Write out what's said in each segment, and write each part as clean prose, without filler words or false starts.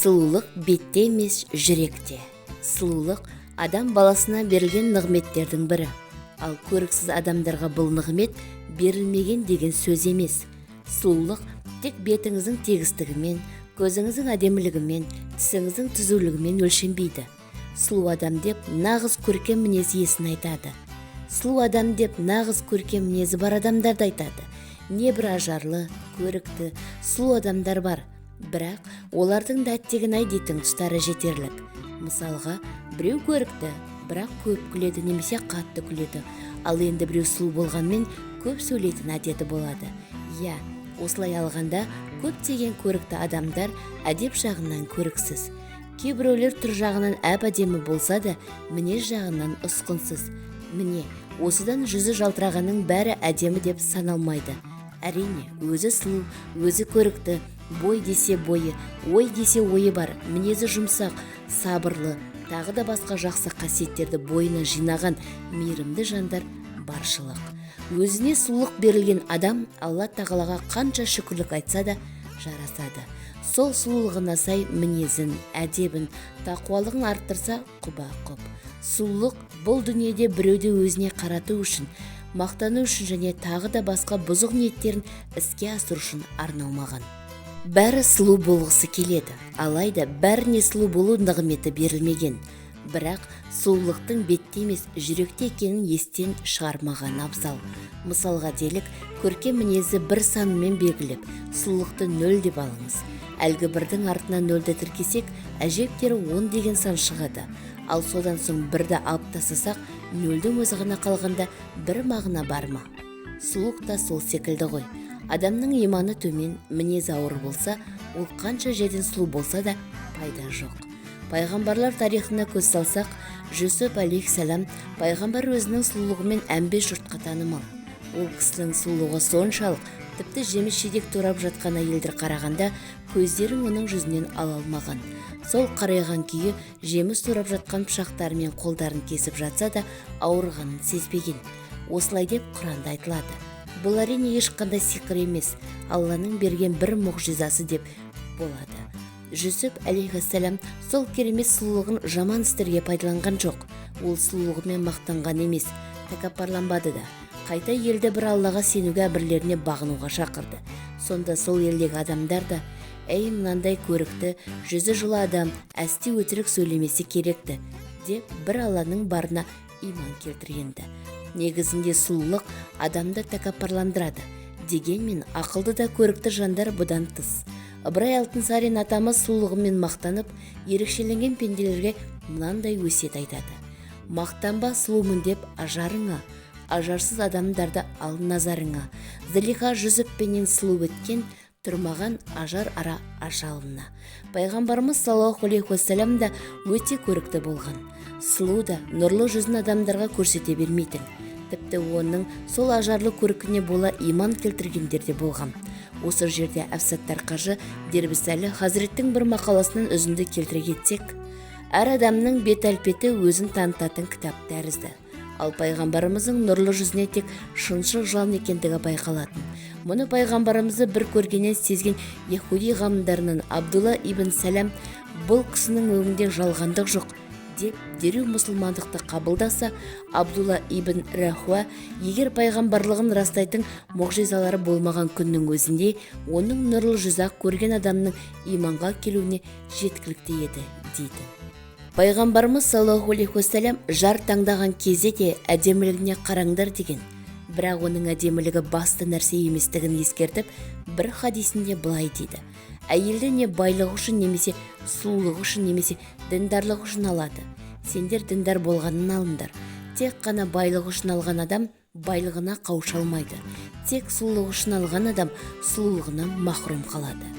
Сұлулық бетте емес, жүректе. Сұлулық адам баласына берілген нығметтердің бірі. Ал көріксіз адамдарға бұл нығмет берілмеген деген сөз емес. Сұлулық тек бетіңіздің тегістігімен, көзіңіздің әдемілігімен, тісіңіздің түзулігімен өлшенбейді. Сұлу адам деп нағыз көркем мінез иесін айтады. Сұлу адам деп нағыз көркем мінезі бар адамдарды айтады. Не бір ажарлы, көрікті, сұлу адамдар бар. Бірақ олардың да әттеген-ай дейтін тұстары жетерлік. Мысалға, біреу көрікті, бірақ көп күледі немесе қатты күледі. Ал енді біреу сұлу болғанмен көп сөйлейтін әдеті болады. Иә, осылай алғанда көптеген көрікті адамдар әдеп жағынан көріксіз. Кейбіреулер түр жағынан әп-әдемі болса да, мінез жағынан ұсқынсыз. Міне, осыдан жүзі жалтырағанның бәрі әдемі деп саналмайды. Әрине, өзі сұлу, өзі көрікті, бой десе бойы, ой десе ойы бар, мінезі жұмсақ, сабырлы, тағы да басқа жақсы қасиеттерді бойына жинаған мейірімді жандар баршылық. Өзіне сұлулық берілген адам Алла тағалаға қанша шүкірлік айтса да жарасады. Сол сұлулығына сай мінезін, әдебін, тақуалығын арттырса құба-құп. Сұлулық бұл дүниеде біреуді өзіне қарату үшін, мақтану үшін және тағы да басқа бұзық ниеттерін іске асыру үшін арналмаған. Бәрі сұлу болғысы келеді, алайда бәріне сұлу болу нығметі берілмеген. Бірақ сұлулықтың бетте емес, жүректе екенін естен шығармаған абзал. Мысалға делік, көркем мінезі бір санымен белгілеп, сұлулықты нөл деп алыңыз. Әлгі бірдің артына нөлді тіркесек, әжептәуір 10 деген сан шығады. Ал содан соң бірді алып тастасақ, нөлдің өзі ғана қалғанда бір мағына бар ма? Сұлулық та сол секілді ғой. Адамның иманы төмен, мінезі ауыр болса, ол қанша жерден сұлу болса да пайда жоқ. Пайғамбарлар тарихына көз салсақ, Жүсіп алейхисалам пайғамбар өзінің сұлулығымен әмбе жұртқа танымал. Ол кісінің сұлулығы соншалық, тіпті жеміс жидек турап жатқан әйелдер қарағанда көздерін оның жүзінен ала алмаған. Сол қарайған күйі жеміс турап жатқан пышақтарымен қолдарын кесіп жатса да ауырғанын сезбеген. Осылай деп Құранда айтылады. Бұл әрине ешқандай сиқыр емес, Алланың берген бір мұғжизасы деп болады. Жүсіп алейхиссалам сол керемет сұлулығын жаман істерге пайдаланған жоқ. Ол сұлулығымен мақтанған емес, тәкаппарланбады да. Қайта елді бір Аллаға сенуге, әмірлеріне бағынуға шақырды. Сонда сол елдегі адамдар да, әй, мынандай көрікті, жүзі жылы адам әсте өтірік сөйлемесе керекті, деп бір Алланың барына иман келтіргенді. Негізінде сұлулық адамды тәкаппарландырады. Дегенмен ақылды да көрікті жандар бұдан тыс. Ыбырай Алтынсарин атамыз сұлулығымен мақтанып, ерекшеленген пенделерге мынандай өсиет айтады. Мақтанба сұлумын деп ажарыңа, ажарсыз адамдарды ал назарыңа. Зылиха Жүсіппенен сұлу өткен, тұрмаған ажар ара ажалына. Пайғамбарымыз саллаллаху алейхи уассалам да өте көрікті болған. Сұлу да нұрлы жүзін адамдарға көрсете бермейтін. Тіпті оның сол ажарлы көркіне бола иман келтіргендер де болған. Осы жерде Әбсаттар қажы Дербісәлі хазіреттің бір мақаласынан үзінді келтіре кетсек, әр адамның бет әлпеті өзін танытатын кітап тәрізді. Ал пайғамбарымыздың нұрлы жүзіне тек шыншыл жан екендігі байқалатын. Мұны пайғамбарымызды бір көргеннен сезген яһуди ғалымдарынан Абдулла ибн Сәләм бұл кісінің өңінде жалғандық жоқ деп дереу мұсылмандықты қабылдаса, Абдулла ибн Рахуа егер пайғамбарлығын растайтын мұғжизалары болмаған күннің өзінде оның нұрлы жүзі-ақ көрген адамның иманға келуіне жеткілікті еді дейді. Пайғамбарымыз саллаллаху алейхи уассалам жар таңдаған кезде де әдемілігіне қараңдар деген. Бірақ оның әдемілігі басты нәрсе еместігін ескертіп, бір хадисінде былай дейді. Әйелді не байлығы үшін, немесе сұлулығы үшін, немесе діндарлығы үшін алады. Сендер діндар болғанын алыңдар. Тек қана байлығы үшін алған адам байлығына қауыша алмайды. Тек сұлулығы үшін алған адам сұлулығынан махрұм қалады.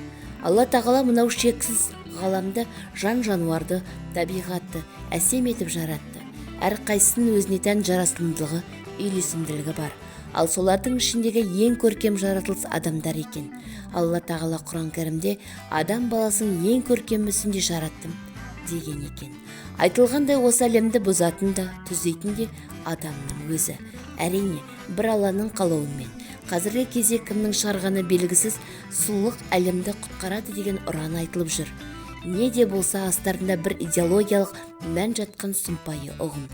Алла тағала мынау шексіз ғаламды, жан-жануарды, табиғатты әсем етіп жаратты. Әр қайсысының өзіне тән жарасымдылығы, үйлесімділігі бар. Ал солардың ішіндегі ең көркем жаратылыс адамдар екен. Алла тағала Құран кәрімде адам баласын ең көркем мүсінде жараттым деген екен. Айтылғандай осы әлемді бұзатын да, түзейтін де адамның өзі. Әрине, бір Алланың қалауымен. Қазіргі кезде кімнің шығарғаны белгісіз сұлулық әлемді құтқарады деген ұран айтылып жүр. Не де болса астарында бір идеологиялық мән жатқан сұмпайы ұғым.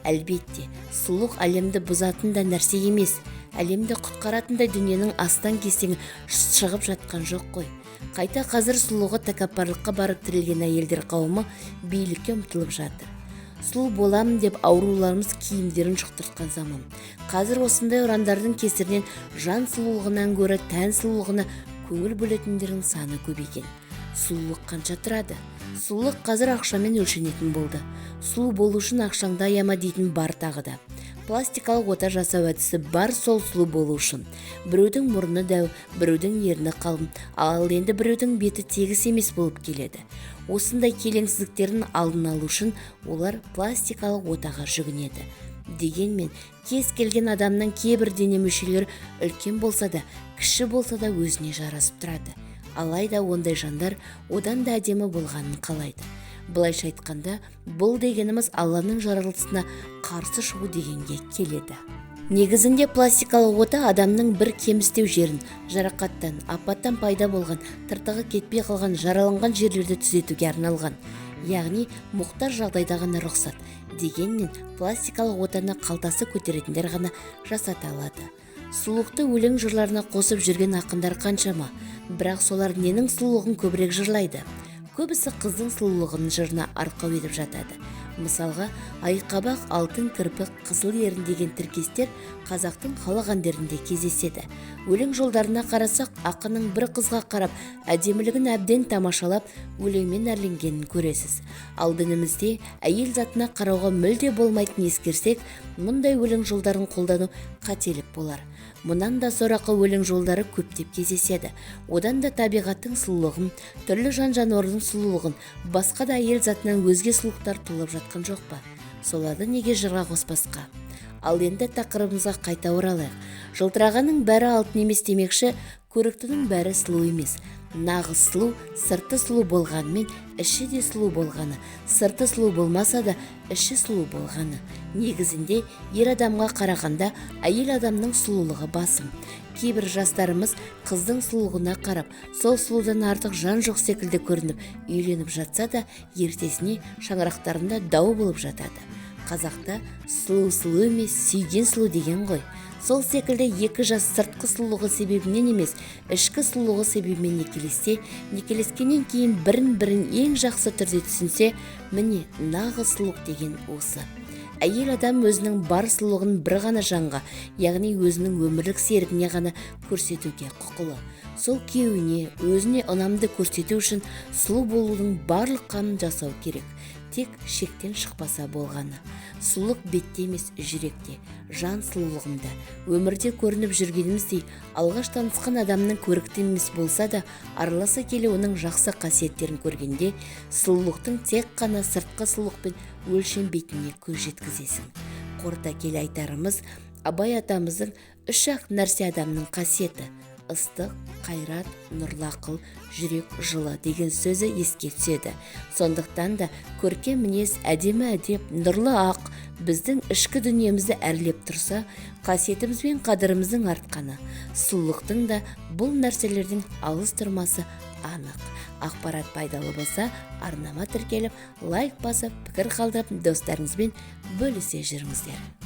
Әлбетте, сұлулық әлемді бұзатын да нәрсе емес. Әлемді құтқаратындай дүниенің астан-кестеңі шығып жатқан жоқ қой. Қайта қазір сұлулығы тәкаппарлыққа барып тірелген әйелдер қауымы билікке ұмтылып жатыр. Сұлу боламын деп ауруларымыз киімдерін жұқтыртқан заман. Қазір осындай ұрандардың кесірінен жан сұлулығынан гөрі тән сұлулығына көңіл бөлетіндердің саны көбейген. Сұлулық қанша тұрады? Сұлулық қазір ақшамен өлшенетін болды. Сұлу болу үшін ақшаңды аяма дейтін бар тағы да. Пластикалық ота жасау әдісі бар сол сұлу болу үшін. Біреудің мұрны дәу, біреудің ерні қалың, ал енді біреудің беті тегіс емес болып келеді. Осындай келеңсіздіктердің алдын алу үшін олар пластикалық отаға жүгінеді. Дегенмен, кез келген адамның кейбір дене мүшелері үлкен болса да, кіші болса да өзіне жарасып тұрады. Алайда ондай жандар одан да әдемі болғанын қалайды. Былайша айтқанда, бұл дегеніміз Алланың жаратылысына қарсы шығу дегенге келеді. Негізінде пластикалық ота адамның бір кемістеу жерін, жарақаттан, апаттан пайда болған, тыртығы кетпей қалған, жараланған жерлерді түзетуге арналған. Яғни мұқтаж жағдайда ғана рұқсат. Дегенмен пластикалық отаны қалтасы көтеретіндер ғана жасата алады. Сұлулықты өлең жырларына қосып жүрген ақындар қаншама, бірақ солар ненің сұлулығын көбірек жырлайды? Көбісі қыздың сұлулығын жырына арқау етіп жатады. Мысалға, айқабақ, алтын кірпік, қызыл ерін деген тіркестер қазақтың халық әндерінде кездеседі. Өлең жолдарына қарасақ, ақынның бір қызға қарап, әдемілігін әбден тамашалап, өлеңмен әрленгенін көресіз. Ал дінімізде әйел затына қарауға мүлде болмайтынын ескерсек, мұндай өлең жолдарын қолдану қателік болар. Мұнан да сорақы өлең жолдары көптеп кездеседі. Одан да табиғаттың сұлулығын, түрлі жан-жануардың сұлулығын, басқа да әйел затынан өзге сұлулықтар толып жатқан жоқ па? Соларды неге жырға қоспасқа? Ал енді тақырыбымызға қайта оралайық. Жылтырағанның бәрі алтын емес демекші, көріктінің бәрі сұлу емес. Нағыз сұлу, сырты сұлу болғанымен, іші де сұлу болғаны, сырты сұлу болмаса да, іші сұлу болғаны. Негізінде, ер адамға қарағанда, әйел адамның сұлулығы басым. Кейбір жастарымыз қыздың сұлулығына қарап, сол сұлудан артық жан жоқ секілді көрініп, үйленіп жатса да, ертесіне шаңырақтарында дау болып жатады. Қазақта сұлу сұлу емес, сүйген сұлу деген ғой. Сол секілді екі жас сыртқы сұлулығы себебінен емес, ішкі сұлулығы себебімен некелессе, некелескеннен кейін бірін-бірін ең жақсы түрде түсінсе, міне нағыз сұлулық деген осы. Әйел адам өзінің бар сұлулығын бір ғана жанға, яғни өзінің өмірлік серігіне ғана көрсетуге құқылы. Сол күйеуіне, өзіне ұнамды көрсету үшін сұлу болудың барлық қамын жасау керек. Тек шектен шықпаса болғаны. Сұлулық бетте емес, жүректе, жан сұлулығында. Өмірде көрініп жүргеніміздей, алғаш танысқан адамның көрікті емес болса да, араласа келе оның жақсы қасиеттерін көргенде, сұлулықтың тек қана сыртқы сұлулықпен өлшенбейтініне көз жеткізесің. Қорыта келе айтарымыз, Абай атамыздың үш-ақ нәрсе адамның қасиеті: ыстық, қайрат, нұрлы ақыл, жүрек жылы деген сөзі еске түседі. Сондықтан да көркем мінез, әдемі әдеп, нұрлы ақ біздің ішкі дүниемізді әрлеп тұрса, қасиетіміз бен қадіріміздің артқаны. Сұлулықтың да бұл нәрселердің алыс тұрмасы анық. Ақпарат пайдалы болса, арнама тіркеліп, лайк басып, пікір қалдырып, достарыңызбен бөлісе жүріңіздер.